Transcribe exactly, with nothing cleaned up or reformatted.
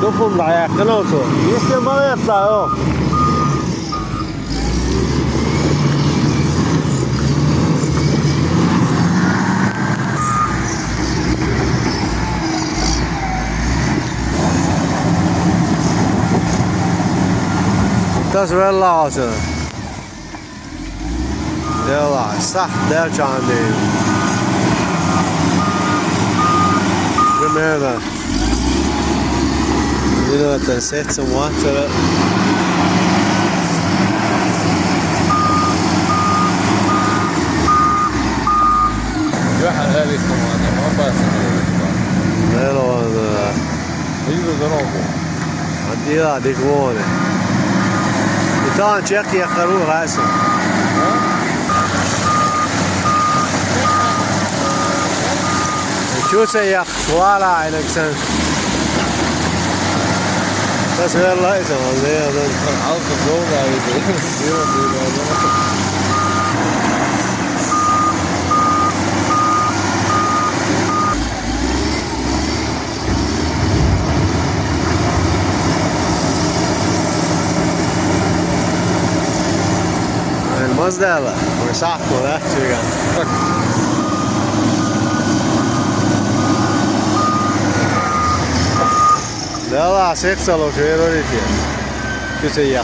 Dupum da ayakta olsun. Üstüne bana yapsa o. Tas vēl lausa. Lielā, sa, dēl čāndī. Primēra. Minä sen seitsemän vuotta. Vähän eri tavalla, mä pääsen yrittämään. Meillä on, äh, Viime sanoku. Mä tiedän, dik vuone. Ja tää on tjekki ja karu räisen. Kyse ja kuala aineksen. Tässä vielä laisen on, niin on. Alfa Zoga ei tee. Joo, niin on. En Mazdalla, ma ei saa, ma lähtsin. Lielā seksa loši ei ole. Kyse ja.